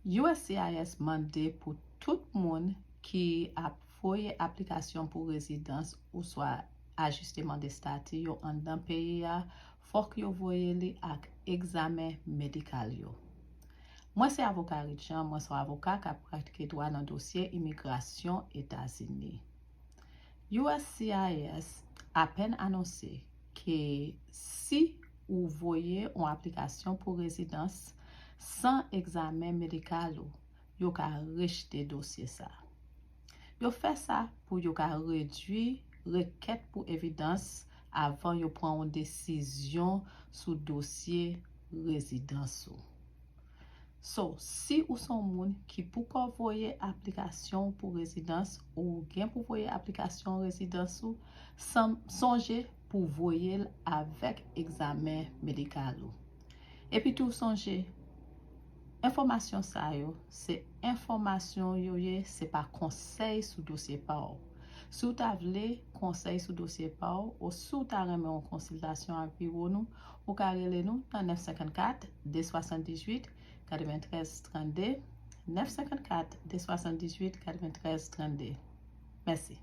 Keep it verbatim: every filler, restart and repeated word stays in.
U S C I S mande pou tout moun ki ap voye aplikasyon pou rezidans oswa ajisteman de estati yo anndan peyi a, fòk yo voye li ak egzamen medikal yo. Mwen se avoka Ridjan, mwen se yon avoka k ap pratike dwa nan dosye imigrasyon Etazini. U S C I S apèn anonse ke si ou voye yon aplikasyon pou rezidans san egzamen medikal ou, yo ka rejte dosye sa. Yo fè sa pou yo ka redui rekèt pou evidans avan yo pran yon desizyon sou dosye rezidans ou. So, si ou se yon moun ki poko voye aplikasyon pou rezidans, ou gen pou voye aplikasyon rezidans ou, san- sonje pou voye l avèk egzamen medikal ou. Epi tou sonje, enfòmasyon sa yo, se enfòmasyon yo ye, se pa konsèy sou dosye pa w. Si w ta vle konsèy sou dosye pa w, ou si w ta renmen yon konsiltasyon ak biwo nou, ou ka rele nou nan nèf senkannkat, de swasanndizwit, katreventrèz trannde, nèf senkannkat, de swasanndizwit, katreventrèz trannde. Mèsi.